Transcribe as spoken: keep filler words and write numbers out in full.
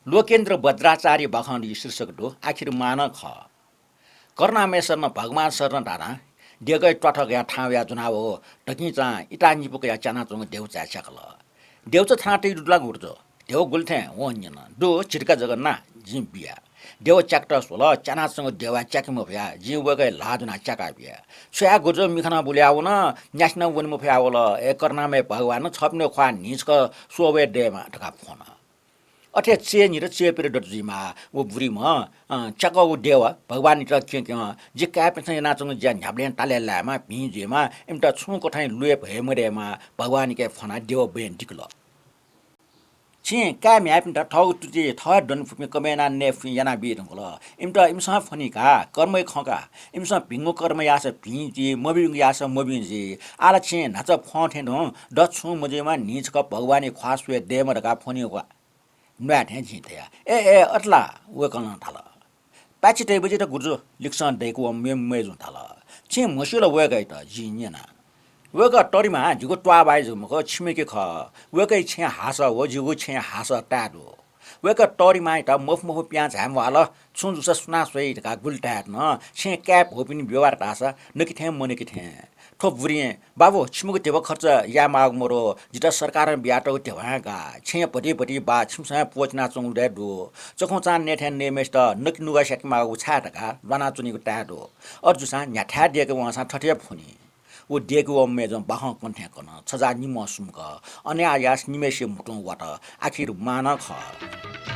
लोकेन्द्र वज्राचार्य बाखंया शीर्षक दु, आखिर मा नं खः। करुणामय शरण, भगवान शरण धानाः देगःया त्वाथः गयाः थाहां वया ज्वनावःगु धकिंचां इता निपु कयाः च्यानाच्वंगु देउचाय् च्याकल। देउचा छानातयागु दु ला गुरुजु? देव गुलि थें वं न्यन। दु, झितिका जक ना, जिं बिया। देव च्याकेत स्वल, च्यानाच्वंगु देवाः च्याके मफया। जिं वय्कःया ल्हाः ज्वनाः च्याका बिया। छु याये गुरुजु, मिखा नं बुल्या वन, न्यासि नं वने मफया वल। ए करुणामय भगवान, छःपिनिगु ख्वाः न्हि छकः स्वः वये दयेमा धकाः फ्वन। अथे चय् न्हित चय् पिर दत जुइमाः। व बुरिम्ह, अँ, च्याकःगु देव भगवानयात क्यं क्यं, जि काय्‌पिन्सं यानाच्वंगु ज्या न्ह्याबलें तालय् लायेमा, भिं जुइमा, इमित छुं कथंया लुँय् भ्वय् मदयेमा, भगवानयाके फ्वनाः देव बँय् दिकल। छिं काय् म्ह्याय्‌पिन्त थःगु तुति थः हे दने फुपिं कमय् यानाः नये फुपिं यानाबी धुंकल। इमित इमिसं फ्वनी का, कर्मया खँ का। इमिसं भिंगु कर्म याःसा भिं जुइ, मभिंगु याःसा मभिं जुइ। आः ला छिं न्हाचः फ्वं थें तुं, द छुं मजुइमा, न्हि छकः भगवानया ख्वाः स्वये दयेमा धकाः फ्वनीगु का। न्वाये थें जिं धया। ए, ए, अथे ला, वय्कलं धाल। पाय्छि तइबलय् जितः गुरुजु लिक्कं दय्‌के वःम्ह मेम्ह मय्‌जुं धाल। छिं म्हस्यू ला वय्कःयात, जिं न्यना। वय्कः तःधिम्हं जिगु त्वाःबाय् जक मखु, छिमिके खः। वय्कःया छेँय् हाःसः व जिगु छेँय् हाःसः ताये दु। वय्कः तःधिम्हयात मफु मफु पिहां झाये म्वाःल, छुं जूसा सुनां स्वइ धकाः गुलि धायेत नं छेँय् काय् भौपिनि व्यवहार धाःसा नके थें मनके थें। थ्व बुरिं, बाबु, छिमिगु ध्यबा खर्च याये माःगु मदु, जितः सरकारं बियातःगु ध्यबा हे गाः। छेँय् भति भति बाः, छिमिसं हे प्वःचिनाच्वंगु दु। चखुंचां नये थें नयेम्हय्‌सित नके नुगः स्याके माःगु छाय् धकाः ल्वानाच्वनीगु ताये दु। अथे जूसां न्ह्याथाय् दय्‌के वंसां थथे हे फ्वनी। व दय्‌के वःम्ह मय्‌जुं बाखं कन थें कन। छजा निम्हं सुम्क, अनायास निम्हय्‌सिया म्हुतुं वात। आखिर मा नं खः।